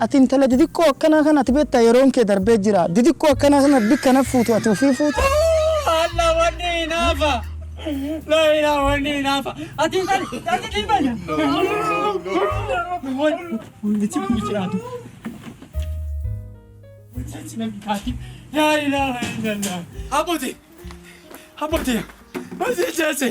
Ati intala didiqqoo akkanaa kana ati beektaa yeroon kee darbee jira. Didiqqoo akkanaa kana bikka na fuutu ati ofii fuuta. Allah wanni hinaafa. La ilaha wanni hinaafa. Ati intala ati dhiibana. La ilaha illallah. Abboti. Abboti. Hojii jeese.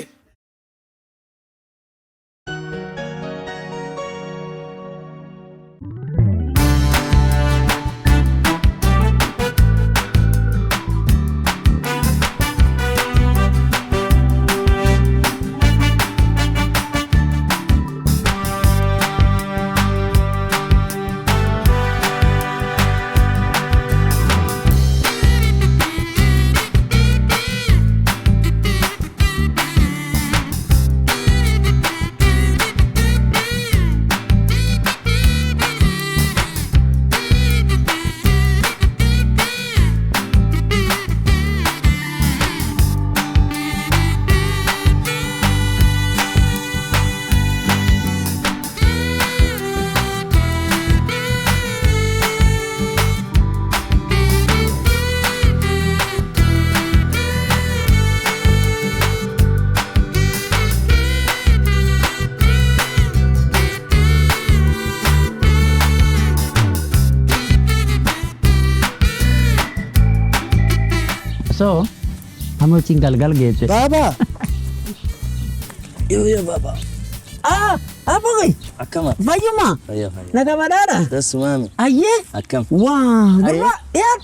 So, amma wajjin galgal geesse. Baabaa. Yoo yoo baabaa. Ah, abboqi. Akkama? Fayyuma. Fayya fayya. Naga badhaadha. Dassumaami. Ayyee. Akkam? Waa, gurra yaa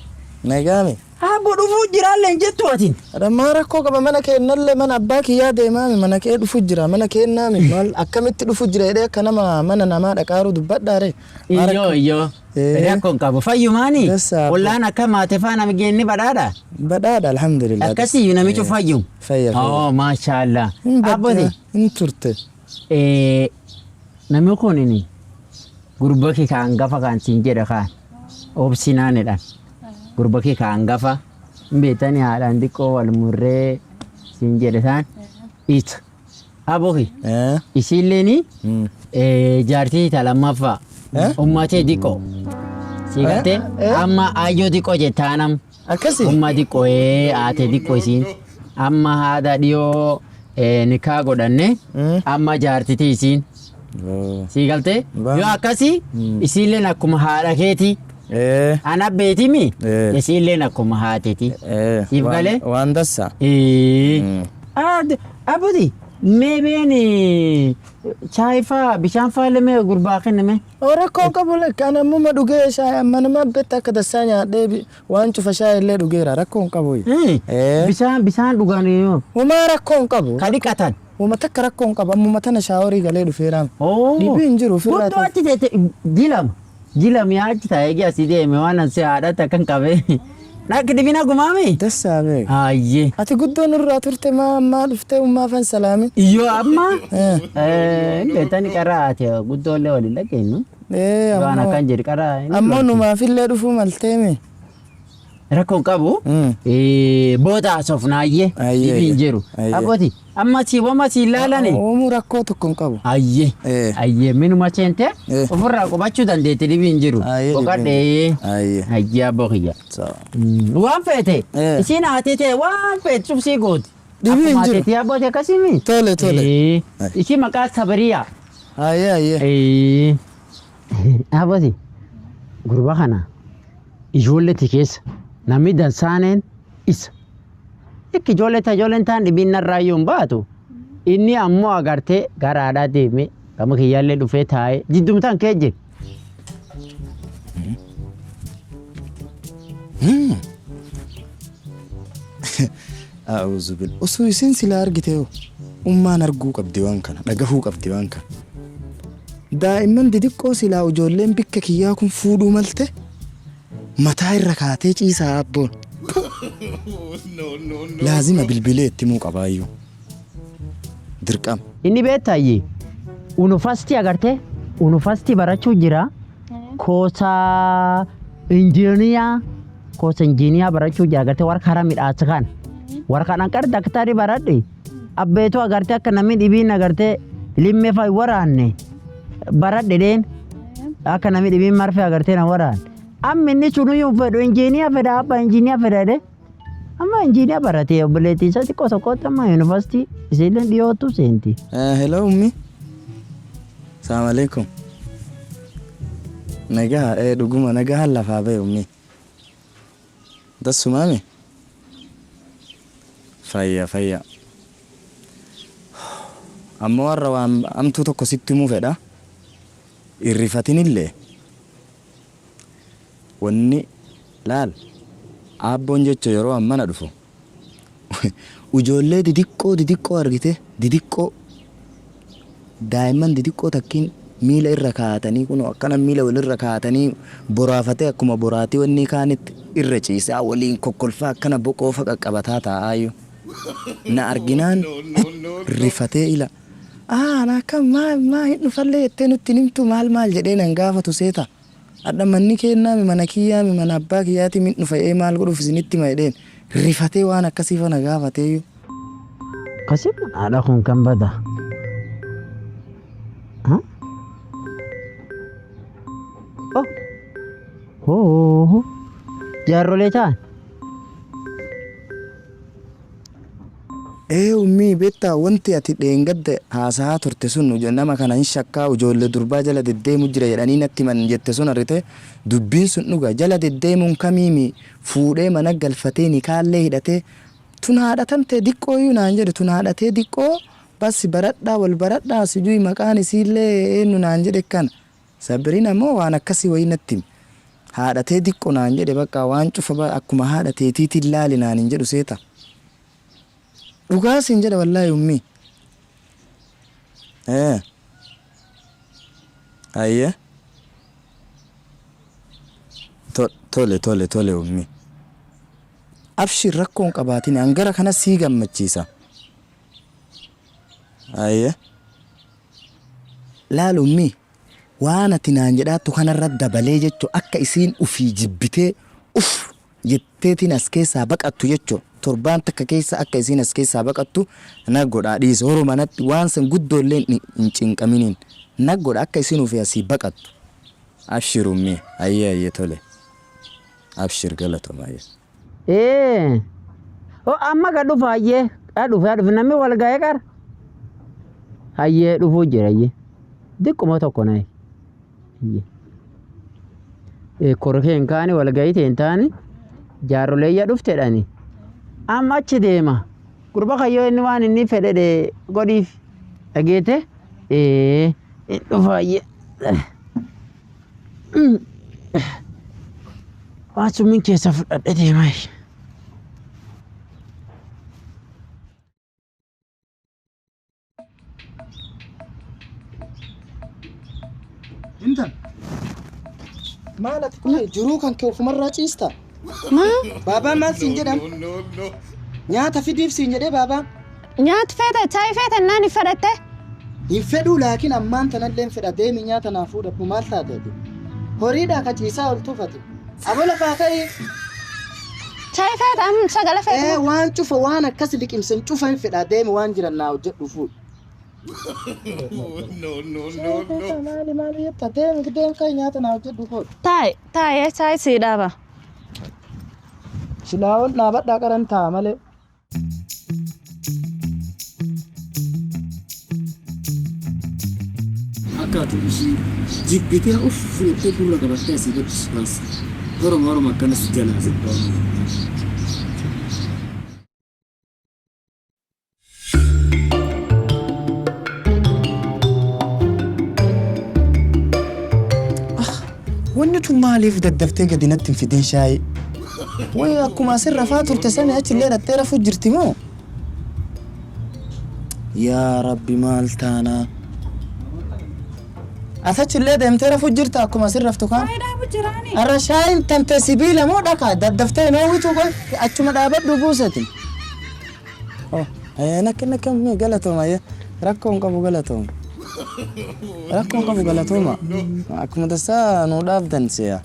Nagaami. abbo dhufuu jiraallee hin jettu atiin. Maa rakkoo qaba mana keennallee mana abbaa kiyyaa deemaami mana kee dhufu jira mana keennaami maal akkamitti dhufu jira jedhee akka nama mana namaa dhaqaaru dubbadhaare. Iyyoo iyyoo. Eh. Rakkoo hin qabu. Fayyumaani. Dassaa abbo. Ollaan akka maate faana geenni badhaadha. Badhaadha alhamdulillah. Akkasii namichi fayyu. Fayya fayya. Oh, maashaallah. Hin Abboti. baddaa hin turte. Eh, namni kun inni gurba kee ka hangafa kan siin jedha kaan obsinaanidhaan gurba kee ka hangafa hin beektanii haadhaan xiqqoo wal murree siin jedhe isaan isa aboki Eh. isiilleeni Mm. jaartii ta lammaffaa Eh? ummatee xiqqoo sii galtee Eh? amma ayyoo xiqqoo jettaanam Akkasii. umma xiqqoo ee haate xiqqoo isiin amma haadha dhiyoo nikaa godhanne Mm. amma jaartiti isiin Oh. sii galtee Ba- yoo akkasi isiilleen akkuma haadha keeti Eh. ana beetimi Eh. isiilleen akkuma haateti Eh. Siif waan- galee? Waan dassaa. Eh. Abboti mee been chaayii faa bishaan faa illee mee gurbaa kenname Oo rakkoo qabu lakka ani ammuma dhugee shaayii amma nama beekta akka dassaa nyaadhee waan cufa shaayii illee dhugeera rakkoo hin qabu. Eh. bishaan bishaan dhugan yoo Homaa rakkoo hin qabu. ka dhiqatan Homa takka rakkoo hin qabu ammuma tana shaaworii galee dhufeeraam. Oh. Dhibii hin jiru ofirraa Guddoo achi teete jilama. Jilami achi taa'ee eegi asii deeme waan ansi haadhatti akkan qabee. Dhaqi dhibina gumaami. Dassaa beek. Ayyee. Ati guddoo nurraa turte maa ammaa dhuftee ummaafan salaamin. Iyyoo amma. Eh. Beektani qaraa ati guddoollee waliin dhageenyu. Eh, Waan ammoo akkan jedhu qaraa. inni ammoo lolti. numaafillee dhufuu malteemi. Rakkoon qabu. Mm. Booda haasofnaayyee. Ayyee, Dhibiin jiru. ayyee. Abbooti amma si wama si ilaalani. Oomuu rakkoo tokko hin qabu. Ayyee. Eh. Ayyee minuma seente Eh. ofirraa qubachuu dandeetti dhibiin jiru. Ayyee, dhibiin. Boqadhee. Ayyee. Ayyee abboo kiyya. Sawa. Waan feete Eh. isiin haati ta'e waan feete cubsii gooti. Dhibii hin Akkuma jiru. haati abbootii akkasii Tole tole. Aye. Ishii maqaa Sabariyaa. Ayyee ayyee. Abbooti gurba kana ijoolletti keessa namni dansaaneen isa. Ikki ijoollee ta ijoolleen taan dhibiin narraa iyyuu hin baatu. Inni ammoo agartee gara haadhaa deemee gama kiyyaallee dhufee taa'ee jiddumtaan kee jira. A'uuzu bil. Osoo isin silaa argite hoo ummaan arguu qabdi waan kana dhagahuu qabdi waan kana. Daa'imman didiqqoo silaa ijoolleen bikka kiyyaa kun fuudhuu malte mataa irra kaatee ciisaa abboon. Laazima bilbilee itti himuu qabaayyuu. Dirqama. Inni beektaayyee unufasti agartee unufasti barachuu jira koosa injiniyaa koosa injiniyaa barachuu jira agartee warra karaa midhaasa kan warra kanaan qara daktarii baradhe abbeetu agartee akka namni dhibiin agartee limmee fa'i waraanne baradhe dheen. Akka namni dhibiin marfee agartee na waraan. Amma inni sunuyyuu hin fedhu injiiniyaa fedha abbaa injiiniyaa fedha jedhee. Amma injiiniyaa baratee obboleettii isaa xiqqoo tokkotti amma yuunivarsiitii isiillee dhiyoottu seenti. Hello ummi. Salaam alaikum. Nagaha dhuguma nagahan lafaa bahe ummi. Dassumaami? Fayya fayya. Ammoo har'a waan hamtuu tokko sitti himuu fedha. Irrifatinillee. Wanni laal aabboon jecha yeroo an mana dhufu ijoollee didiqqoo didiqqoo argite didiqqoo daa'imman didiqqoo takkiin miila irra kaa'atanii kunoo akkana miila walirra kaa'atanii boraafatee akkuma boraatii wanni kaanitti irra ciisaa waliin kokkolfaa akkana boqoofa qaqqabataa taa'aayyuu na arginaan rifatee ila Aa akkam maa maa hin dhufallee jettee nutti hin himtu maal maal jedhee nan gaafatu seeta. Hadha manni keennaami mana kiyyaami mana abbaa kiyyaati min dhufa ee maal godhuuf isinitti hima jedheen rifatee waan akkasii fa na gaafateeyyuu. Akkasii kun haadha kun kan bada. Ha? Oh. Hoo. Jaarrolee ta'an. Ee ummii beektaa wanti ati dheengadda haasahaa turte sun nama kana hin shakkaa ijoollee durbaa jala deddeemu jira jedhanii natti himan jette sun argite dubbiin sun dhuga jala deddeemuun kamiimi fuudhee mana galfatee nikaallee hidhatee tun haadha tante diqqooyyuu naan jedhe tun haadhatee diqqoo bas baradhaa wal baradhaa sijui maqaan isiillee eenyu naan jedhe kana Sabiriin ammoo waan akkasii wayii natti hime. Haadha tee diqqo naan jedhe bakka waan cufa akkuma haadha teetiitiin laali naan hin jedhu seeta. Dhugaa siin jedha wallaahi ummii. Ee. Hayyee. Tole tole tole ummii. Abshir rakkoo hin qabaatin an gara kana sii gammachiisa. Hayyee. Laal ummii waan ati naan jedhaattu kanarra dabalee jechu akka isiin ufii jibbitee uf jetteetiin as keessaa baqattu jechu torbaan takka keessa akka isiin as keessaa baqattu na godhaa dhiisi horuma natti waan san guddoollee hin cinqaminiin na godha akka isiin ufii asii baqattu. Abshir ummii hayyee hayyee tole abshir galatoma hayyee. Ee. O amma ka dhufa hayyee. Haa dhufe haa dhufe namni wal ga'ee qara. Hayyee dhufuu jira hayyee. Diqquma tokko nayi. Hayyee. Ee korkee hin kaane wal ga'ii ta'e hin taane jaarrolee iyya dhufte dhani. Amma achi deema. Gurba kayyoo inni waan inni fedhe dhe godhiif. Dhageete? Ee hin dhufa hayyee. Waan summiin keessa fudhadhe deemaa. Intal. Maal ati kun jiruu kan kee ofumarraa ciista? Maa? Baabaan maal siin jedhan? Nyaata fidiif siin jedhee baabaan. Nyaata feeta, chaayii feeta naan hin fedhatte. Hin fedhuu laakiin ammaan tanallee hin fedha deemi nyaata naa fuudhadhu maal taate ati? Horiidhaa ka ciisaa oltuuf ati. Abo lafaa ka'ii. Chaayii feeta, amma sagale feeta. Ee waan cufa waan akkas liqimsan cufa hin fedha deemi waan jiran naa hojjedhu fuudhi. No, no, no, no. Maali maali jetta deemi deemi ka'ii nyaata naa hojjedhu fuudhi. Taa'i, taa'i chaayii sii dhaaba. Silaa ol dhaabadhaa qaran taa'a malee. Akka ati ishii jibbitee uff jettee gurra qabattee asii baddu si taasisa. Horoma horoma akkanas jalaa si baanu. Wanni tun maaliif daddaftee gadi natti hin fidin shaayii? Wayi akkuma asin rafaa turte sani achillee dhattee rafuu jirti moo? Yaa Rabbi maal taanaa? Ati achillee deemtee rafuu jirta akkuma asin raftu kaan? Arra shaayiin tante sibiila moo dhakaa? Daddaftee hin oowwitu qoy achuma dhaabadhu buusati. Oh, nakki nakki galatooma rakkoo hin qabu galatooma. Rakkoo hin qabu galatooma. Akkuma tasaa nuu dhaabdan si'a.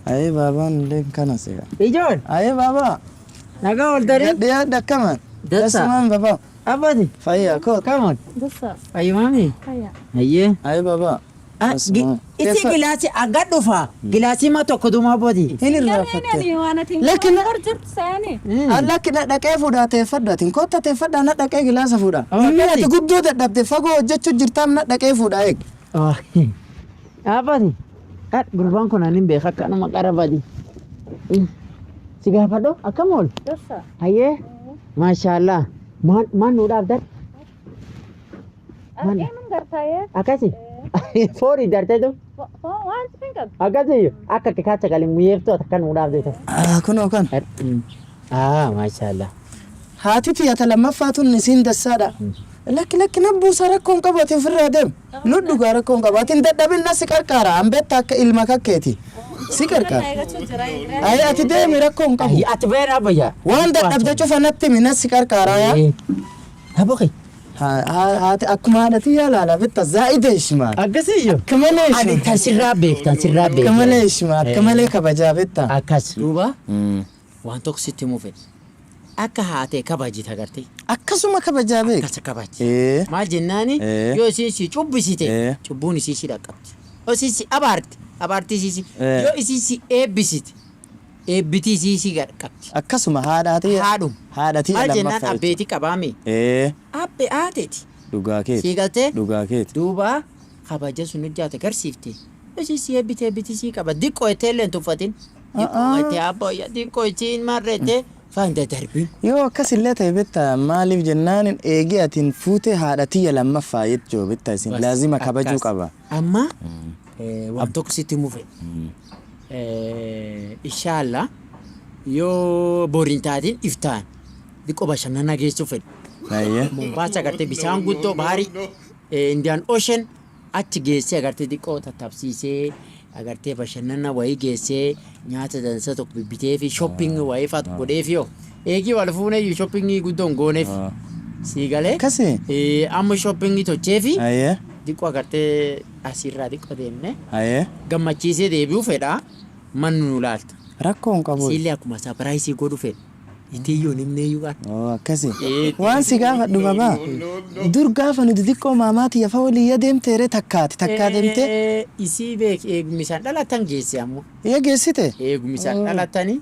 Ayee baabaan illee kana si'a. Ijoon Ayee baabaa. nagaa ooltanii. Dhiyaadha akkama. Dassa. Dasumaan baabaa. Abbati. Fayyaa koo. Come on. Dursa. Fayyumaami. Fayyaa. Hayyee. Ayee baabaa. Isi gilaasii aga dhufa gilaasii ma tokko duma bodi. Hin irraanfatte. Lakin Lakin Lakin Lakki dhaqee fuudhaa teeffadhu atiin kotta teeffadhaa na dhaqee gilaasa fuudha. Oh, Inni akkasi. ati guddoo dadhabde fagoo hojjechuu jirtaam na dhaqee fuudha eeg. Abadi. Gurbaan kun anin beeka akkanuma qara badi. Si gaafadhu akkam oolu? Hayyee. Maashaallah. Maal nu dhaabdan? Akkasi. Foori darteetu. Akkasi akka kaacha galii muyyeeftuu akka nu dhaabdeetu. Kunoo kan. Ah, maashaallah. Haati tiyya lammaffaa tun isiin dassaadha. Lakki lakki na buusaa rakkoo hin qabu ati ofirraa deem. Nu dhugaa rakkoo hin qabu ati hin dadhabin na si qarqaara an beekta akka ilma kakkeeti. Si qarqaara. Ayi ati deemi rakkoo hin qabu. Ati beera bayya. Waan dadhabde cufa natti himi na si qarqaara yaa. Aboqi. Haati akkuma haadha tiyyaa laala bitta zaa'ida ishmaa. Akkasiyyuu. Akka malee Ani ishmaa. tan sirraa beek tan sirraa beek. Akka malee ishmaa akka malee kabajaa bitta. Akkas. Duuba waan tokko sitti himuu fedhe. Akka haatee kabajita agartee. Akkasuma kabajaa beek. Akkas kabaji. Ee. Maal jennaani Eh. yoo isiin si cubbisite Eh. cubbuun isii si dhaqqabdi. Yoo isiin si abaarte abaartii isii si Eh. yoo isiin si eebbisite eebbitii isii si dhaqqabdi. Akkasuma haadha tiyya. Haadhuma. Haadha tiyya Maal jennaan lammaffaa jechuudha. abbeetii qabaame. Ee. Abbe haateeti. Dhugaa keeti. Sii galtee? Dhugaa keeti. Duuba kabaja sun hojjaate garsiifte. Yoo isiin si eebbite eebbitii sii qaba. Diqqoo ettee illee hin tuffatin. Diqqoo ettee abboyya diqqoo ittiin marreettee faanda darbin. Yoo akkasillee ta'e bitta maaliif jennaan eegee atiin fuutee haadha tiyya lammaffaa jechuu bitta isin laazima kabajuu Akkas. qaba. Amma waan tokko sitti himuu fedha. Inshallah yoo boriin taatiin iftaan diqqoo bashannana geessuu fedha. Ayyee. Mombasa agartee bishaan guddoo baharii Indian Ocean achi geessee agartee diqqoo tattabsiisee agartee bashannana wayii geessee nyaata dansa tokko bibbitee fi shopping wayii faatu godhee fi yoo eegii wal fuunee shopping guddoo hin gooneef sii galee. Akkasi. Amma shopping tochee fi Ayyee. diqqoo agartee asirraa diqqoo deemne Ayyee. gammachiisee deebi'uu fedha mannu nu laalta. Rakkoo hin qabu. Siillee akkuma surprise godhu fedha. Itiyyuu himneeyyuu qara. Oo akkasi. Waan si gaafadhu babaa. Dur gaafa nuti xiqqoo maamaa tiyya fa walii deemteere takkaati takkaa deemtee. Isii beek eegumi isaan dhalatan geesse ammoo. Iyya geessite. Eegumi isaan dhalatanii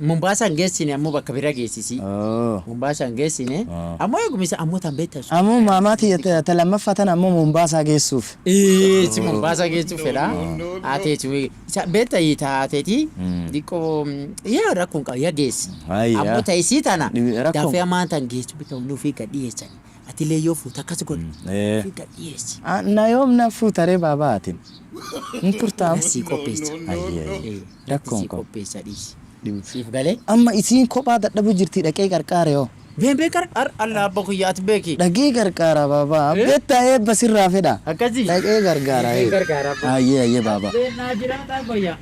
Mombaasaan geessine ammoo bakka bira geessisi. Oo. Mombaasaan geessine ammoo eegumi isaan ammoo tan beektan sun. Ammoo maamaa tiyya ta lammaffaa tana ammoo Mombaasaa geessuuf. Si Mombaasaa geessuu fedha. Haateetu isa beekta taateeti diqqoo yaa rakkoon qabu yaa geessi. Ayyaa. Ammoo ta isii tana Rakkoon- dafee amaan tan geessu bita humni ofii gad dhiyeessani. Atilee yoo fuute akkas godhi. Ofii gad dhiyeessi. Na yoom na fuutaree baabaa atin? Hin turtaam. Sii qopheessa. Ayyee. Rakkoon Sii qabu. qopheessa dhiisi. Siif galee. Amma isiin kophaa dadhabu jirti dhaqee qarqaare yoo. Been bee qar ar Allah abba kuyyaati beeki. Dhaqee gargaara baabaa. Beektaa eebba sirraa fedha. Akkasii. Dhaqee gargaara. Dhaqee gargaara abbaa. Ayyee ayyee baabaa. Naa jiraata fayyaa.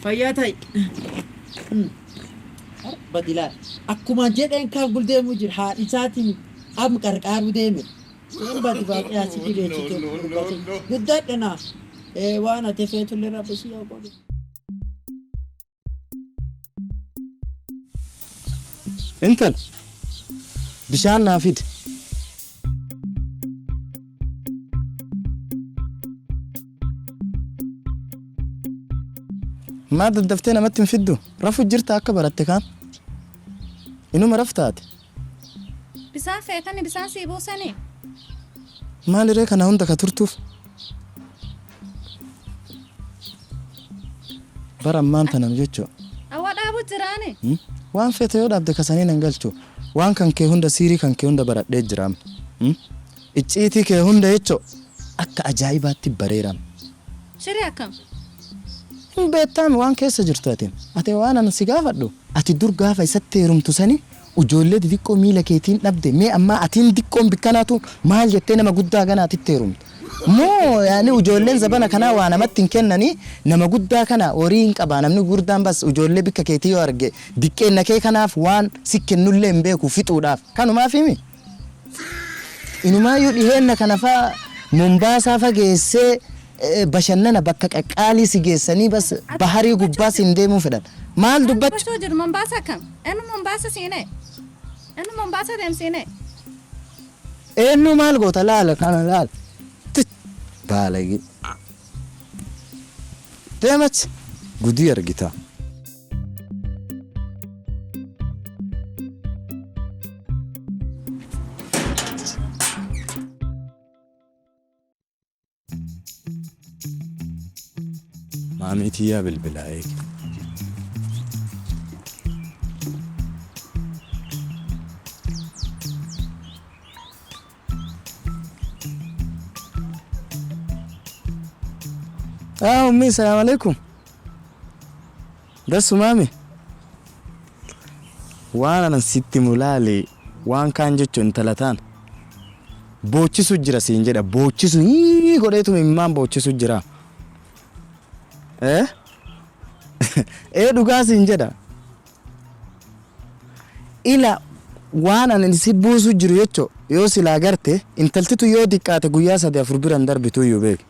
Fayyaa ta'i. Badilaa akkuma jedheen kan guldeemu jira haadhi isaatiin am qarqaaru deeme. Seen badi baaqee asii dhibeessite guddaadha waan ati feetullee rabbi si haa godhu. Intal bishaan naa fidi. Maa daddaftee namatti hin fiddu? Rafu jirta akka baratte kaan? Inuma raftaate? Bisaan feetani bisaan sii buusanii. Maaliree kana hunda ka turtuuf? Bara ammaan tanan jechuu. Awwa dhaabu jiraani. Waan feete yoo dhaabde kasanii nan galchu. Waan kan kee hunda siirii kan kee hunda baradhee jiraam. Icciitii kee hunda jechuu akka ajaa'ibaatti bareeram. Shirii akkam? Hin beektaami waan keessa jirtu ati. Ati waan ani si gaafadhu. Ati dur gaafa isatti heerumtu sani ijoollee xixiqqoo miila keetiin dhabde mee ammaa atiin xiqqoon bikkanaatu maal jettee nama guddaa ganaatitti heerumtu. Moo yaani ijoolleen zabana kanaa waa namatti hin kennanii nama guddaa kana horii hin qabaa namni gurguddaan bas ijoollee bikka keetii yoo arge diqqeenna kee kanaaf waan si kennullee hin beeku fixuudhaaf kanumaaf himi. Inumaayyuu dhiheenna kana faa Mombaasaa fa geessee bashannana bakka qaqqaalii si geessanii bas baharii gubbaa siin deemuu fedhan. Maal dubbachuu? Dubbachuu jiru Mombaasa akkam? Eenyu Mombaasa siinee? Eenyu Mombaasa deemsiinee? Eenyu maal goota laala kana laala. Baalagee. Deemachi gudii argita. Maamii tiyyaa bilbilaa eegi. Ah, ummi, salaam alaikum. Dassu maami. Waan anan sitti mulaale waan kaan jechuun intala taan. Boochisu jira siin jedha boochisu hii godheetuma imimmaan boochisu jira. Eh? Ee dhugaa siin jedha. Ila waan ani si buusu jiru jecho yoo silaa garte intaltitu yoo diqqaate guyyaa sadi afur biran darbitu iyyuu beeki.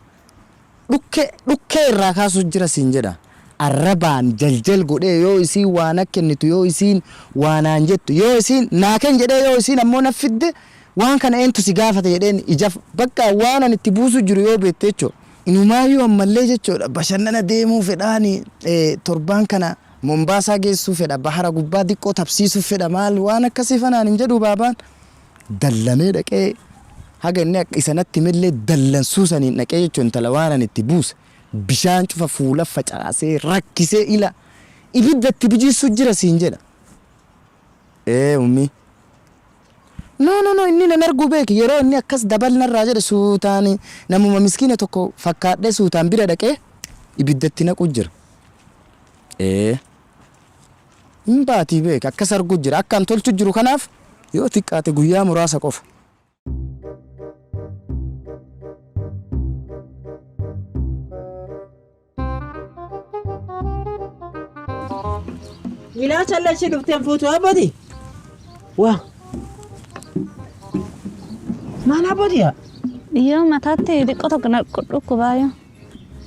Dhukkee dhukkee irraa kaasu jira siin jedha. Arrabaan jaljal godhee yoo isiin waa na kennitu yoo isiin waa naan jettu yoo isiin naa ken jedhee yoo isiin ammoo na fidde waan kana eentu si gaafate jedheen ija bakka waan ani itti buusu jiru yoo beekte jechuudha. Inumaayyuu ammallee jechuudha bashannana deemuu fedhaani torbaan kana Mombaasaa geessuu fedha bahara gubbaa diqqoo tapsiisuu fedha maal waan akkasii fanaan hin jedhu baabaan dallanee dhaqee haga inni akka isa natti himellee dallansuu saniin dhaqee jechuun intala waan ani itti buuse bishaan cufa fuula facaasee rakkisee ila ibidda itti bijiisuu jira siin jedha. Ee ummii. No no no inni nan arguu beeki yeroo inni akkas dabal narraa jedhe suutaan namuma miskiina tokko fakkaadhee suutaan bira dhaqee ibidda itti naquu jira. Ee. Hin baatii beeki akkas arguu jira akka an tolchu jiru kanaaf yoo xiqqaate guyyaa muraasa qofa. Milaa challachii dhufteen fuutu abbati. Waa. Maal abbati yaa? Yoo mataatti xiqqoo tokko na dhukkubaa yoo.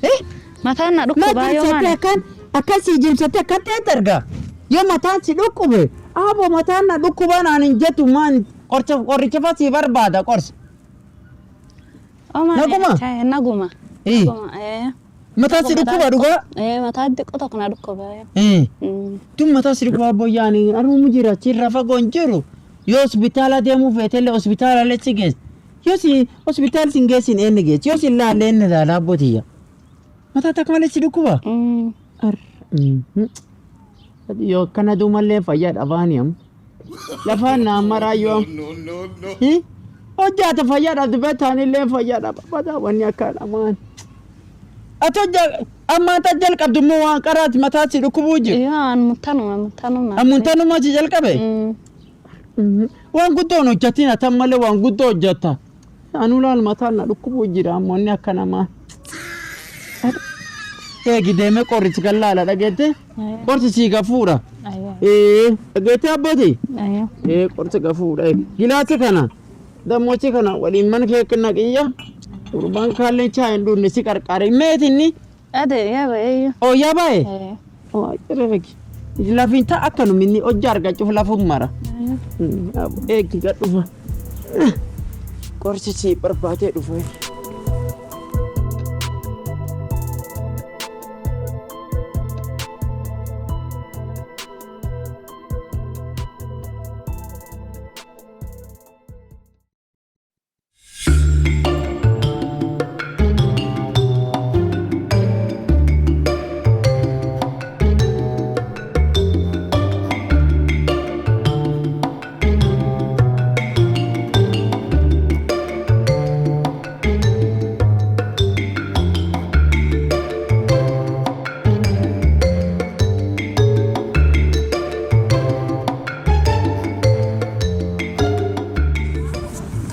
Eh? Mataan na dhukkubaa yoo Maal maali? akkan akkan si jimsatte akkan ta'etti argaa. Yoo mataan si dhukkube abbo mataan na dhukkubaa naan hin jettu maan qorcha qoricha fa si barbaada qorsa. Omaa Naguma? Naguma. Eh. Naguma. Eh. Mataan si dhukkuba dhugaa? Eh mataan xiqqoo tokko na dhukkuba. Eh. Mm. Tun mataa si dhukkuba abbo yaani armumu jira achirra fagoo hin jiru. Yoo hospitaala deemuu feetellee hospitaala illee si geessa. Yoo si hospitaala si hin geessin eenyu geessi? Yoo si hin laalle eenyu laala abbo tiyya. Mataa takka malee si dhukkuba? Mm. Ar. Mhm. Yoo akkana duumallee fayyaa dhabaani am. Lafaan naan maraa yoo am. Hi? Hojjaata fayyaa dhabdu beektaanillee fayyaa dhaba. Badaa wanni akka dhamaan. Ati hojja ammaa ta jalqabdu immoo waan qaraati mataa si dhukkubuu jiru. Yoo an muttanuma muttanuma. Ammuntanuma si jalqabe. Mm. Waan guddoo hin hojjatin atan malee waan guddoo hojjatta. Anuu laal mataan na dhukkubuu jira ammoo inni akka namaa. Eegi deemee qorrichi kan laala dhageette qorsi sii gafuudha. Ayyoo. Ee dhageette abbooti. Ayyoo. Ee qorsi gafuudha. Gilaasi kana dammochi kana waliin mana kee naqiyya. Gurbaan kaalleen chaa hin dhuunne si qarqaare meetinni. Ade yaa baay'ee. Oo yaa baay'ee. Eh. Oo ajjereefeki. Lafiin ta'a akkanuma inni hojja argachuuf lafum mara. Eegi gad dhufa. Qorsi sii barbaadee dhufa.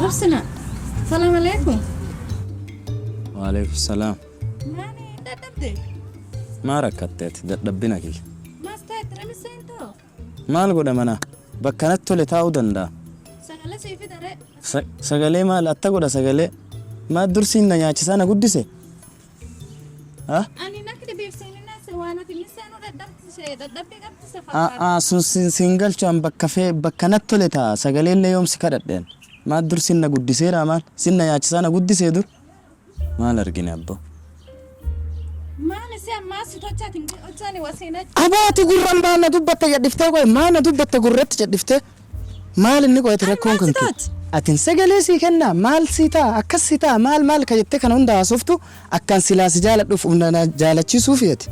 Obsina. Salaam alaikum. Waalaikum salaam. Maani hin dadhabde? Maa rakkatteeti dadhabbina kiyya. Maas ta'e tiramiseen too. Maal godha mana bakka natti tole taa'uu danda'a. Sagalee sii fidare. Sagalee maal atta godha sagalee maal dursiin na nyaachisaa na guddise. Ha? Ani nakki dhibeefseeninaa se waan ati miseenuu dadhabsise dadhabbii qabdise fakkaata. Aa sun sin galchu an bakka fee bakka natti tole taa'a sagalee illee yoom si kadhadheen. Maal dursiin na guddiseera maal sin na nyaachisaa na guddisee dur. Maal argine abboo. Maal si ammaa si tochaatiin hojjaani wasiina. Abaati gurran baana dubbatta jedhiftee qoye maana dubbatta gurratti jedhiftee maal inni qoyate rakkoon kan kee. Atin sagalee sii kennaa maal sii ta'a akkas sii ta'a maal maal ka jettee kana hunda haasoftu akkaan silaa si jaaladhuuf humna na jaalachiisuufi ati.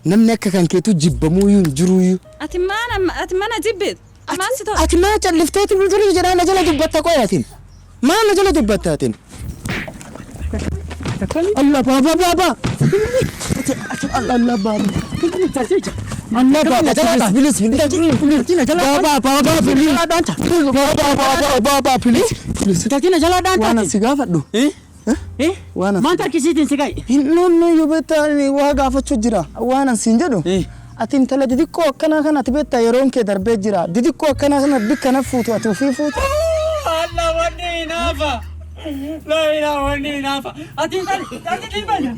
Namni akka kan keetuu jibbamuuyyuu hin jiruuyyuu. Ati maana ati mana jibbeet. Maal si tocha? Ati maa callifteeti bultulii jedhaa na jala dubbatta qoy atin. Maal na jala dubbatta atin? Allah baba baba. Allah baba. Allah baba. Please please please. Baba baba please. Baba baba baba please. Please. Takina jalaa Waan dhaanta. asi gaafadhu. Eh? Waan Maanta harkisiitiin si ga'i. Hin noonno yoo beektaa waa gaafachuu jira. Waan an siin jedhu. Ati intala didiqqoo akkanaa kana ati beektaa yeroon kee darbee jira. Didiqqoo akkanaa kana bikka na fuutu ati ofii fuutu. Allah wanni hinaafa. La ilaha wanni hinaafa. Ati ati dhiibana.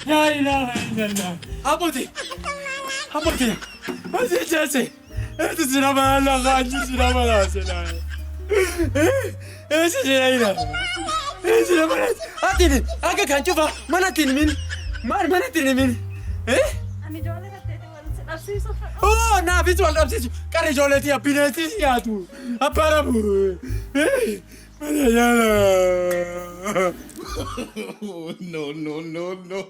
La ilaha illallah. Aboti! Aboti! Hadi jesse! Eti sinama la ganji sinama la sina. Eh sina ina. Eh sinama la. Atini aga kan chufa mana tini min. Mar mana tini min. Eh? Ani ijoollee tatteetii wal si dhabsiisuuf. Oh na bitu wal dhabsiisu. Qara ijoolleetii abbineetii nyaatu. Abbaa Eh? Mana yaala. No no no no.